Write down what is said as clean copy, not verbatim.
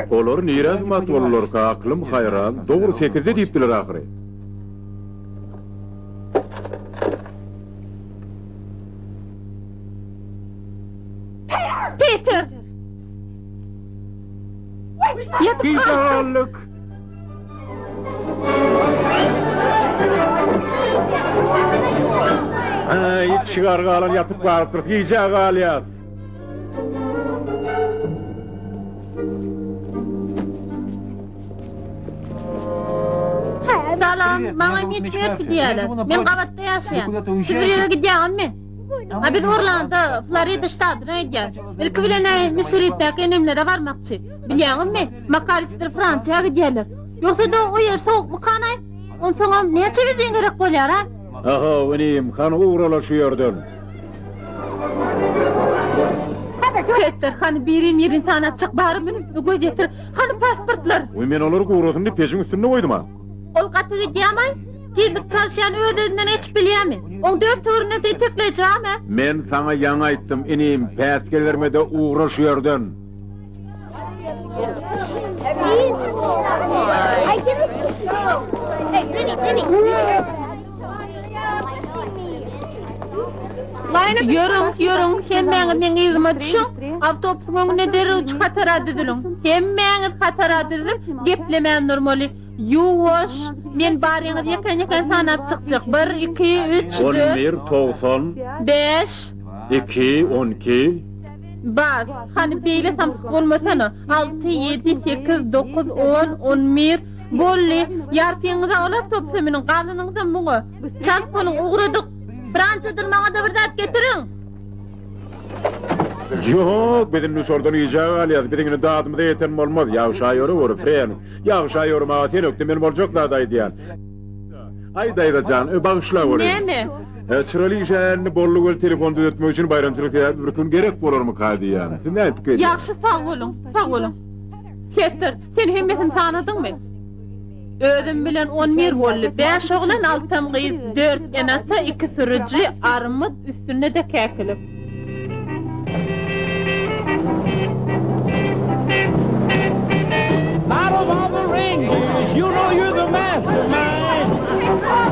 Olar nirä zumat boldularka, aklym haýran. Dogry sekizde diýipdiler ahyry. Peter! Ýatyp Gijä galdyk. Aý, çygar galan ýatyp galypdyr. Gijä galýas. Salam, maňa Mitch Merfi diýýärler. Men gabatda ýaşaýan. Siz bir ýere gidýäňizmi? A biz Orlando, Florida ştatyna gidýäs. Ilki bilen-ä Missuridäki enemlere barmakçy. Bilýäňizmi, Makalister Fransiýa gidýärler. Ýogsa-da o ýer sowukmykanaý? Onsoňam näçe benzin gerek bolýar-a? Ahow, inim, hany ugrala şu ýerden. Peter, hany birin-birin sanap çyk, bary münüp göz ýetir. Hany pasportlar? Wiý, men olary gurasyn diýip pejiň üstünde goýdum-a. Ol gaty gidýämaý? Tizlik çalyşýan öz-özünden geçip bilýämi? Oň dört töwründen iteklejämi? Men saňa ýaňy aýtdym, inim, päsgel berme-de ugra şu ýerden. Ýörüň, ýörüň, hemmäňiz meň yzyma düşüň. Awtobusyň öňünde derrewjik hatara düzüliň. Hemmäňiz hatara düzülip, geplemän durmaly. Ýuwaş! Men baryňyzy ýekän-ýekän sanap çykjak. Bir, iki, üç, dört. On bir, 90. Bäş. Iki, 12. Bas, hany beýle samsyk bolmasana. Alty, ýedi, sekiz, dokuz, on, on bir. Boldy. Ýarpyňyz-a ol awtobusa münüň, galanyňyzam muňa. Çalt boluň, ugradyk. Fransiýadan maňa-da bir zat getiriň! Ýok, biz indi uçardan gijä galýas. Biziň indi dadymyza ýeten bolmaz. Ýagşa ýöreweri, Frenk. Ýagşa ýörmäge sen ökde, men boljak zat aýdýan. Aý, daýza jan, bagyşlaweri. Näme? Çyraly işe indi boldy göl telefon düzetmek üçin baýramçylyk sebäpli bir gün gerek bolarmyka diýýän. Siz näme pikir edýäňiz? Ýagşy sag boluň, sag boluň. Peter, sen hemmesini sanadyňmy? Özüm bilen on bir boldy. Bäş oglan, altam gyz, dört ene-ata, iki sürüji, armyt, üstünde-de käkilik.